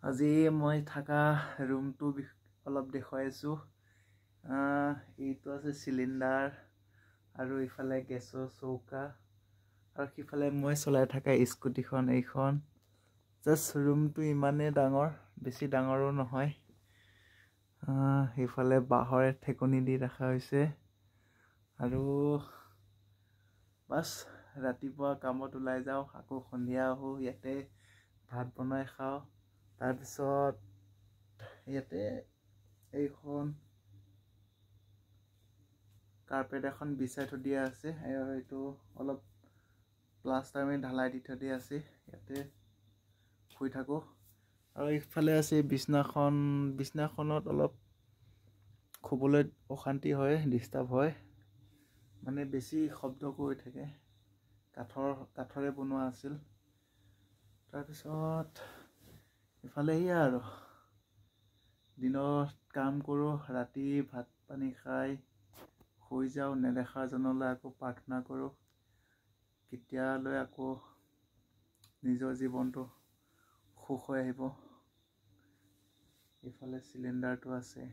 আজি মই থকা ৰুমটো অলপ দেখুৱাইছোঁ। এইটো আছে চিলিণ্ডাৰ আৰু ইফালে গেছৰ চৌকা আৰু সিফালে মই চলাই থকা স্কুটিখন এইখন। জাষ্ট ৰুমটো ইমানেই ডাঙৰ, বেছি ডাঙৰো নহয়। সেইফালে বাঁহৰে ঠেকনি দি ৰখা হৈছে। আৰু বাছ, ৰাতিপুৱা কামত ওলাই যাওঁ, আকৌ সন্ধিয়া আহোঁ, ইয়াতে ভাত বনাই খাওঁ। তাৰপিছত ইয়াতে এইখন কাৰ্পেট এখন বিছাই থৈ দিয়া আছে আৰু এইটো অলপ প্লাষ্টাৰ মাৰি ঢালাই দি থৈ দিয়া আছে। ইয়াতে শুই থাকোঁ। আৰু ইফালে আছে বিছনাখন। বিছনাখনত অলপ শুবলৈ অশান্তি হয়, ডিষ্টাৰ্ব হয়, মানে বেছি শব্দ কৰি থাকে। কাঠৰে বনোৱা আছিল। তাৰপিছত ইফালে সেয়া আৰু দিনত কাম কৰোঁ, ৰাতি ভাত পানী খাই শুই যাওঁ। নেদেখাজনলৈ আকৌ প্ৰাৰ্থনা কৰোঁ, কেতিয়ালৈ আকৌ নিজৰ জীৱনটো সুখ হৈ আহিব। ইফালে চিলিণ্ডাৰটো আছে।